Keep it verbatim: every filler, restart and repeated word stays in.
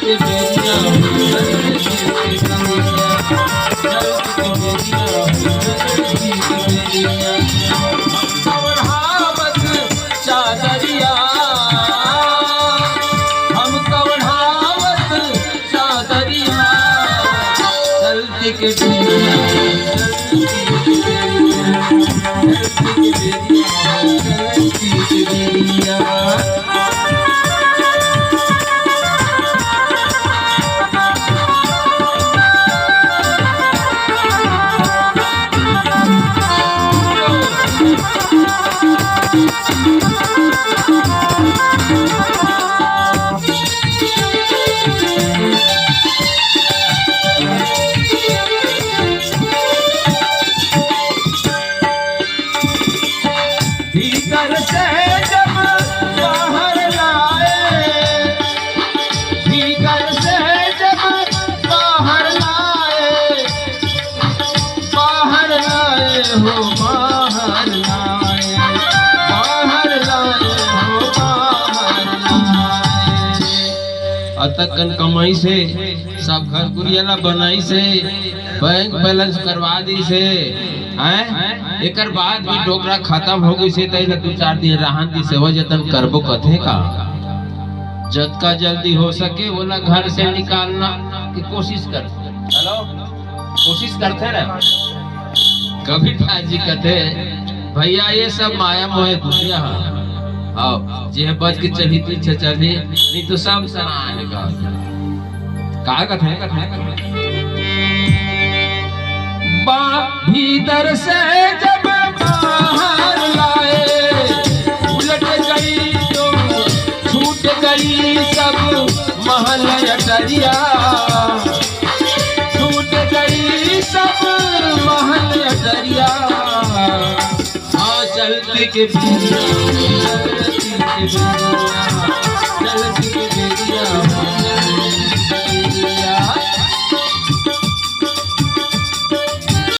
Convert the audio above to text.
हम तो ओढ़ावत चादरिया, हम तो ओढ़ावत चादरिया, चलती के बेरिया, चलती के बेरिया, चलती के बेरिया। भीतर से जब बाहर लाए, भीतर से जब बाहर लाए, बाहर लाए हो, बाहर लाए, बाहर लाए हो, बाहर लाए। अतकन कमाई से सब घर कुरिया ला बनाई से, बैंक बैलेंस करवा दी से, हैं? एकर बाद भी डोकरा खतम हो गई से, तैला दू चार दिन रहन दी, सेवा जतन करबो कथे का? जतका जल्दी हो सके, ओला घर से निकालना की कोशिश कर। हेलो, कोशिश करथे ना। कबीरदास जी कथे, "भैया, ये सब माया मोहे दुनिया है।" आओ, जे बच के चली तो इच्छा चली, नहीं तो सब सराय का। का कथे? बा भीतर से जब बाहर लाए, उलट गई तो छूट गई सब महल अटरिया, छूट गई सब महल अटरिया। हाँ, चलती के बेरिया, चलती के बेरिया, चलती